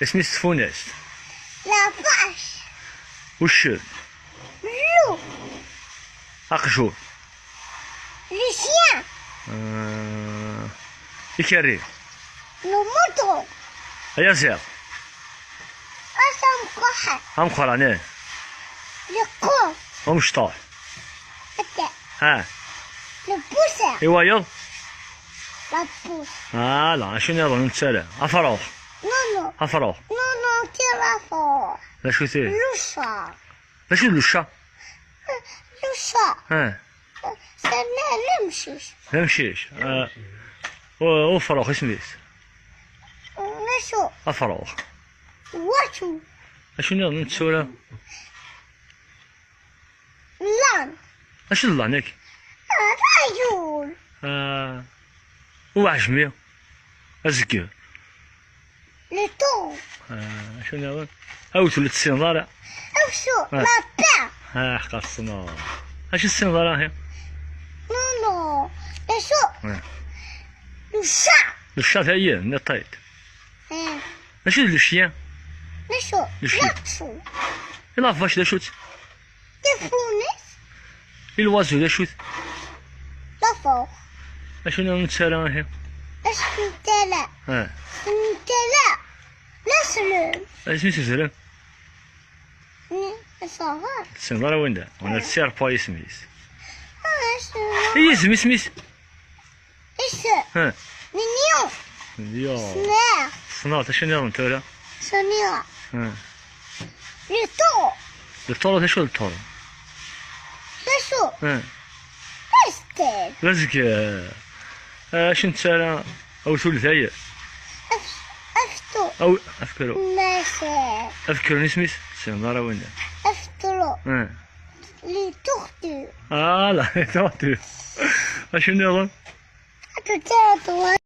اسمي تفوناست. La vache. وش Loup. أقجو. Le chien. آه، إكاري. Le mouton. أيازير. أسم قحة. هم قراني. Le con. هم شطاح. ها. Le poussin. إيوا يض. La pousse. آه لا شنو يظن نتسالى أفروخ. Non, non. أفروخ. Non, non, c'est la forêt. لا شو تي. Le chat. لا شو le chat. Le chat. ها. C'est المشيش. لا مشيش آه. وفروخ اسميس. نشو. أفروخ. وشو. شنو يظن نتسالى. لان. اش لانك. رجل. آه. وعجمي أزكي. Le taureau. آه. شنو يظن أو تولد السنارة. أوشو. آه. La paix. ها حقا السنارة. اش السنارة هي. Non, non. نشو. آه. Le chat. Le chat هي نطيت. آه. اش le chien. نشو. Le chien. نشو. La vache دا شوت. تفونس. L'oiseau دا شوت. La forêt. اشنو نتسالى هي. اش نتلا. ها. نتلا. نسلم. اسمي سلام. صغار. السنارة وين دا وانا تسير با اسميس. اش. اي اسمي سميس. اش. ها. نيو. يا. سنار. صناعة شنو يظن تولا. سنيرة. ها. Le taureau. Le taureau شو le taureau. نشو. ها. استل. لازك اش نتسالى او ثلث هي. افتو. او افكرو. نسا. افكرو نسميس السنارة وين دا. افترو. ها. Les tortues. اه لا tortue. اشنو يظن. تتاتو.